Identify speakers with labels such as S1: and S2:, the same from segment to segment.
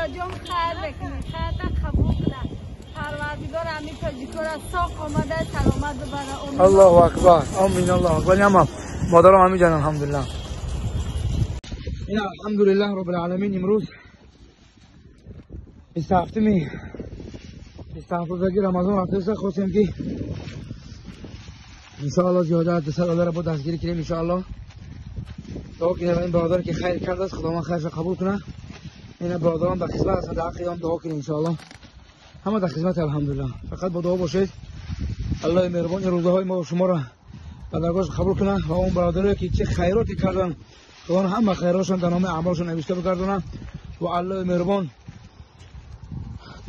S1: Худоҷон хайр бикунӣ, хайрта қабул кунад. Парвардигор ҳамин тоҷикора соқ омада саломат бибара.
S2: Аллоҳу акбар. Амин, Аллоҳу акбар. Яма модарам ҳамин ҷан, алҳамдулиллаҳ. Ин алҳамдулиллаҳ роббил оламин. Имрӯз 27-ми 27 Рамазон рафтааст. Хостем ки иншоаллоҳ зиёда аз 200 доллар бо дастгирӣ кунем иншоаллоҳ. Дуо кунем ин бародар ки хайр кардааст, Худованд хайрашро қабул кунад. Ина бародарон дар хизмат ҳастанд, дар ҳаққи он дуо кунем иншоаллоҳ. Ҳама дар хизмат, алҳамдулиллаҳ. Фақат бо дуо бошед. Аллоҳи меҳрубон ин рӯзаҳои мо шуморо ба даргоҳаш қабул кунад ва он бародарое ки чӣ хайроте карданд, Худованд ҳама хайротшон дар номаи аъмолшон навишта бигардонад ва Аллоҳи меҳрубон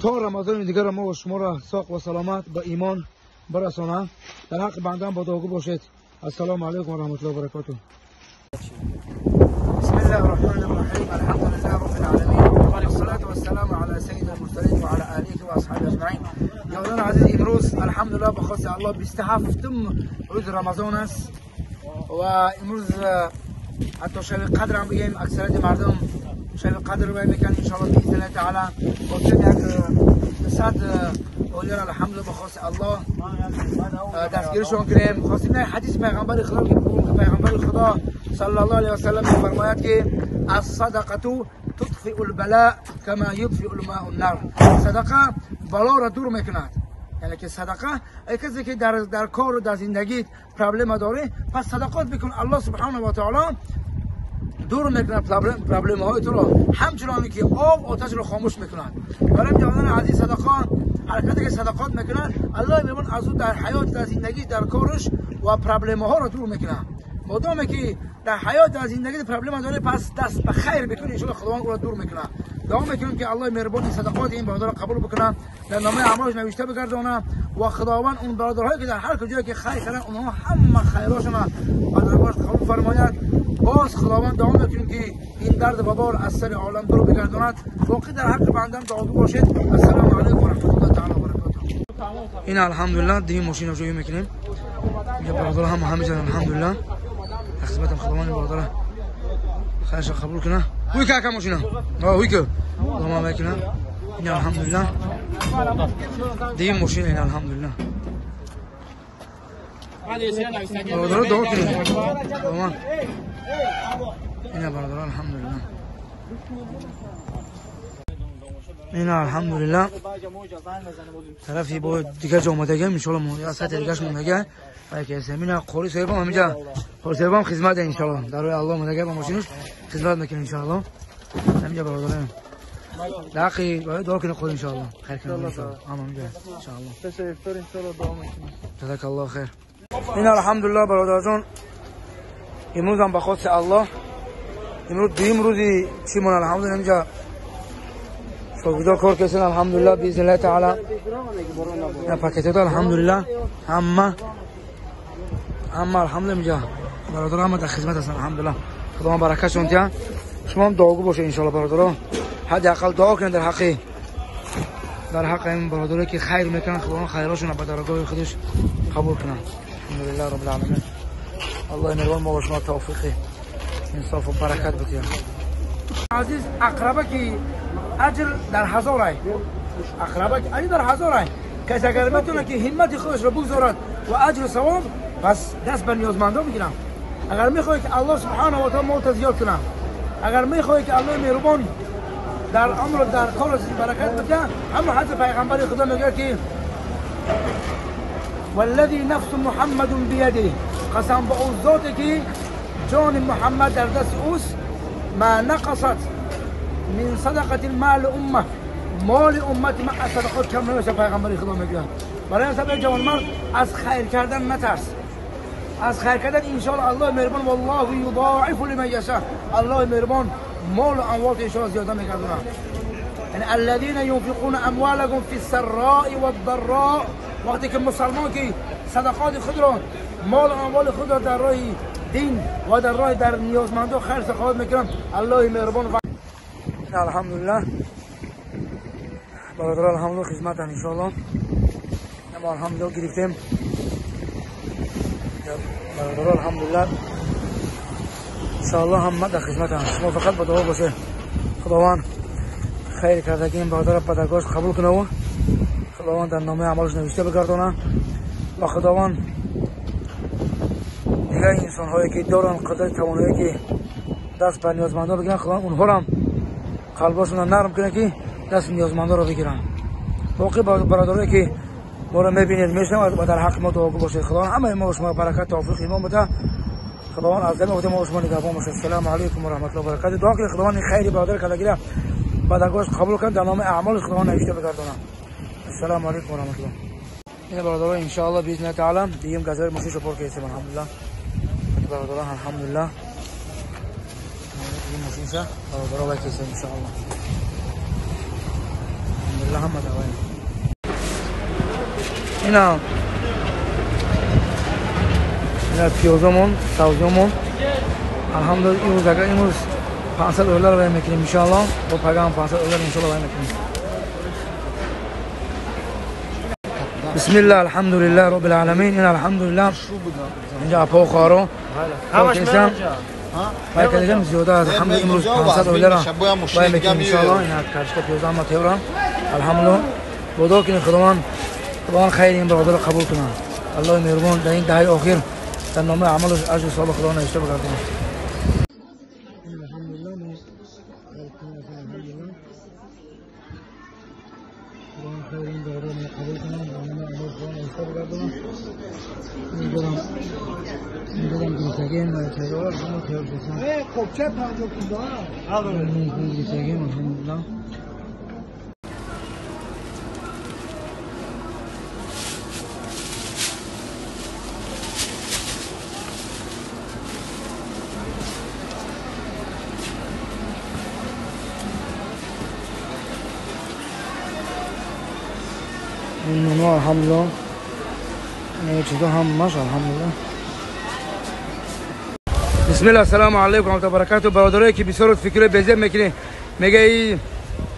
S2: то Рамазони дигарро мо шуморо соқ ва саломат ба имон برسانه. در حق بنده با دعاگو باشید. السلام علیکم و رحمت الله و برکاته. بسم الله الرحمن الرحیم. الحمد لله رب العالمین والصلاة والسلام على سید المرسلین و علی آله و اصحابه اجمعین. یاران عزیز، امروز الحمدلله به خواست الله 27 روز رمضان است و امروز حتی شب قدر هم بگیم، اکثریت مردم شب قدر رو میکنن ان شاء الله باذن الله تعالی. خواستیم یک 100 اولیاء الحمدلله به خواست الله دستگیرشون کنیم. خواستیم یک حدیث پیغمبر خدا که پیغمبر خدا صلی الله علیه و سلم میفرماید که الصدقه تطفئ البلاء كما يطفئ الماء النار. صدقه بلا را دور میکند. یعنی که صدقه ای کسی که در کار و در زندگی پرابلم داره، پس صدقات بکن، الله سبحانه و تعالی دور میکنه پرابلم های تو رو، همچنان که آب آتش رو خاموش میکنند. برای جوانان عزیز، صدقات هر کسی که صدقات میکنه، الله میبون از او در حیات، در زندگی، در کارش و پرابلم ها رو دور میکنه. مادام که در حیات، در زندگی پرابلم داره، پس دست به خیر بکنی، ان شاء الله خداوند او را دور میکنه. دعا میکنیم که الله مهربان صدقات این برادر قبول بکنه، در نامه اعمالش نوشته بگردانه و خداوند اون برادرهایی که در هر کجایی که خیر کردن، اونها همه خیراشون به درگاهش قبول فرماید. باز خداوند دعا میکنیم که این درد وبار از سر عالم دور بگرداند. باقی در حق بنده دعاگو باشید. السلام علیکم و رحمت الله تعالی و برکاته. این الحمدلله دیگه ماشین رو جویی میکنیم. اینجا برادر هم همه الحمدلله در خدمتم. خداوند برادر خیرش قبول کنه. هوی که ماشینا هوی که تمام میکنه. این الحمدلله دیگه ماشین، این الحمدلله برادر دعا کنیم. تمام اینا برادر الحمدلله. اینا الحمدلله طرفی با دیگه جا آمدگی ان شاء الله یا ساعت دیگهش موندگی و یکی از اینا قاری صاحب هم همینجا، قاری صاحب هم خدمت ان شاء الله در روی الله آمدگی با ماشینش خدمت میکنه ان شاء الله. همینجا برادران داخی باید دعا کنه خود ان شاء الله خیر کنه ان شاء الله. هم همینجا ان شاء الله
S3: تشکر، ان شاء الله دعا میکنیم.
S2: جزاک الله خیر. این الحمدلله برادر جان، امروز هم به خواست الله امروز دویم روزی چی مون الحمدلله اینجا شاگردا کار کردن الحمدلله باذن الله تعالی. نه پاکت الحمدلله همه همه الحمدلله اینجا برادرها همه در خدمت هستن الحمدلله. خدا برکتشون ته. شما هم دعاگو باشه ان شاء الله برادرها، حداقل دعا کنید در حق این برادرایی که خیر میکنن، خداوند خیراشون به درگاه خودش قبول کنه. الحمدلله رب العالمین. الله مهربان ما و شما توفیق انصاف و برکت بده. عزیز، عقربه که اجر در هزار ای، عقربه که اجر در هزار ای، کسی اگر بتونه که همت خودش رو بگذارد و اجر و ثواب، پس دست به نیازمندا بگیرم. اگر میخوای که الله سبحانه و تعالی مالت زیاد کنه، اگر میخوای که الله مهربان در امر در کار برکت بده، اما حضرت پیغمبر خدا میگه که والذی نفس محمد بیده، قسم به اون ذاتی که جان محمد در دست اوست، ما نقصت من صدقه مال امه، مال امت ما از صدقات کم نمیشه. پیغمبر خدا میگه برای سبب جوان مرد از خیر کردن نترس، از خیر کردن ان شاء الله الله مهربان والله یضاعف لمن یشاء، الله مهربان مال و اموال ان شاء الله زیاده میگردونه. یعنی الذين ينفقون اموالهم في السراء والضراء، وقتی که مسلمان که صدقات خود را، مال و اموال خود را در راه دین و در راه در نیازمندان خیر سخاوت میکنن، الله مهربان و الحمدلله برادران الحمدلله خدمت ان شاء الله. ما الحمدلله گرفتیم برادران الحمدلله ان شاء الله هم در خدمت هم. شما فقط با دعا باشه. خداوند خیر کردگی این برادر پدرگاش قبول کنه و خداوند در نامه اعمالش نوشته بگردانه و خداوند دیگر انسان هایی که دارن قدرت توانایی که دست بر نیازمندان بگیرن، خداوند اونها هم قلباشون نرم کنه که دست نیازمندان رو بگیرن. باقی برادرایی که ما رو میبینید میشنوید و در حق ما دعاگو باشید، خداوند همه ما شما برکت توفیق ایمان بده. خداوند از دم ما شما نگهبان باشه. السلام علیکم و رحمت الله و برکاته. دعا کنید خداوند خیر برادر کردگی بدرگاش قبول کنه، در نام اعمال خداوند نوشته بگردانه. السلام علیکم و رحمت الله. این برادران ان شاء الله باذن تعالی دیگه گازر ماشین پر کردیم الحمدلله. برادران الحمدلله دیگه ماشین شه برادران وای کردیم ان شاء الله. الحمدلله همه دوای اینا پیازمون سبزیمون الحمدلله. امروز اگر امروز 500 دلار وای میکنیم ان شاء الله و پگام 500 دلار ان شاء الله وای میکنیم. بسم الله الحمد لله رب العالمین. این الحمدلله اینجا اپا و خارو وای کردیم زیاده از الحمدلله امروز 500 دلار وای میکنیم ان شاء الله. این کارش پیازم ما تیورم الحمدلله. خدا کنه خداوند خداوند خیر این برادر قبول کنه. الله مهربان در این دهه آخر در نامه اعمالش اجر ثواب خدا نوشته بگردانه. الحمدلله این چیزا هم ماش الحمدلله. بسم الله السلام علیکم و رحمت الله و برکاته. برادرایی که بسیار فکر بیزه میکنی میگه ای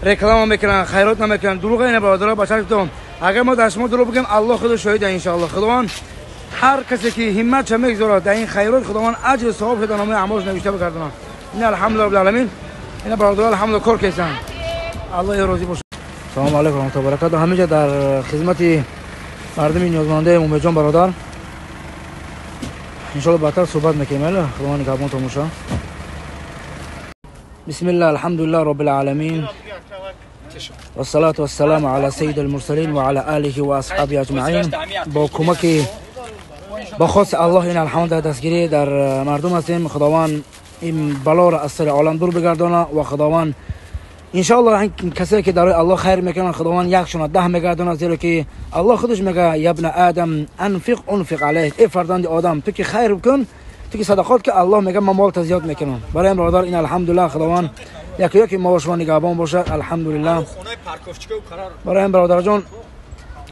S2: رکلام میکنن خیرات نمیکنن، دروغ اینه برادرها بچه‌تون. اگر ما در شما دروغ بگیم الله خود شاهد ان شاء الله. خداوند هر کسی که همت چه میگذاره در این خیرات خداوند اجر ثواب در نامه اعمالش نوشته بگردانه. این الحمدلله رب العالمین. این برادرها الحمدلله کار کردن، الله راضی باشه. سلام علیکم و رحمت الله و برکاته. همیشه در خدمت مردم نیازمنده امید جان برادر ان شاء الله بعدتر صحبت میکنیم. خداوند نگهبان تماشا. بسم الله الحمد لله رب العالمین والصلاة والسلام على سید المرسلین وعلى آله و اصحابه اجمعین. با کمک با خواست الله این الحمد دستگیری در مردم هستیم. خداوند این بلا را از سر عالم دور بگردانه و خداوند انشاءالله کسایی که در الله خیر میکنن خداوند یکشون ده میگردونه، زیرا که الله خودش میگه یا ابن آدم انفق انفق علیک، ای فرزند آدم تو که خیر بکن تو که صدقات که الله میگه من مالت زیاد میکنم. برای این برادر این الحمدلله خداوند یکی یکی ما و شما نگهبان باشه الحمدلله. برای این برادر جان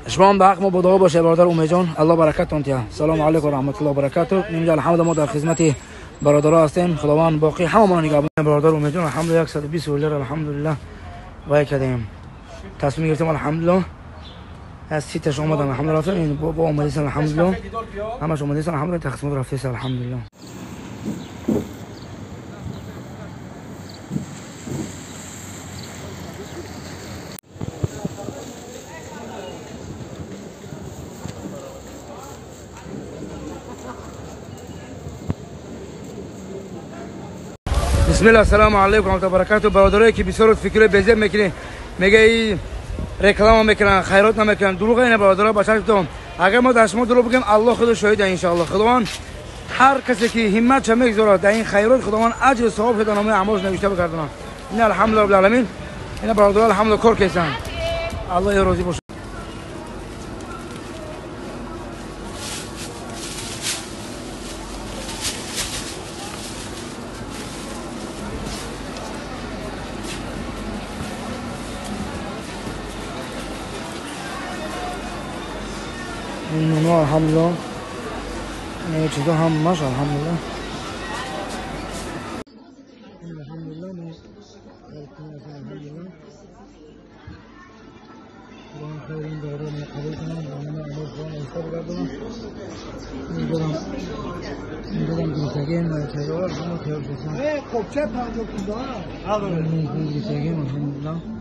S2: شما هم به حق ما با دعا باشه برادر امید جان، الله برکتتون ته. سلام علیکم و رحمت الله و برکاته. اینجا الحمدلله ما در خدمت برادرها هستیم، خداوند باقی همه نگهبان. برادر امید جان الحمدلله 120 دلار الحمدلله وای کردیم تصمیم گرفتیم الحمدلله از سی تاش اومدن الحمدلله. این با اومدیسن الحمدلله همش اومدیسن الحمدلله تقسیم رفتیس الحمدلله. بسم الله السلام علیکم و رحمت الله و برکاته. برادرایی که بسیار فکر بیزه میکنی میگه ای رکلام میکنن خیرات نمیکنن، دروغ اینه برادرها بچه‌تون. اگر ما در شما دروغ بگیم الله خود شاهد ان شاء الله. خداوند هر کسی که همت چه میگذاره در این خیرات خداوند اجر ثواب در نامه اعمالش نوشته بگردانه. این الحمدلله رب العالمین. این برادرها الحمدلله کار کردن، الله راضی باشه. الحمدلله این چیزا هم ماش الحمدلله. الحمدلله
S3: خب چه 50 الحمدلله.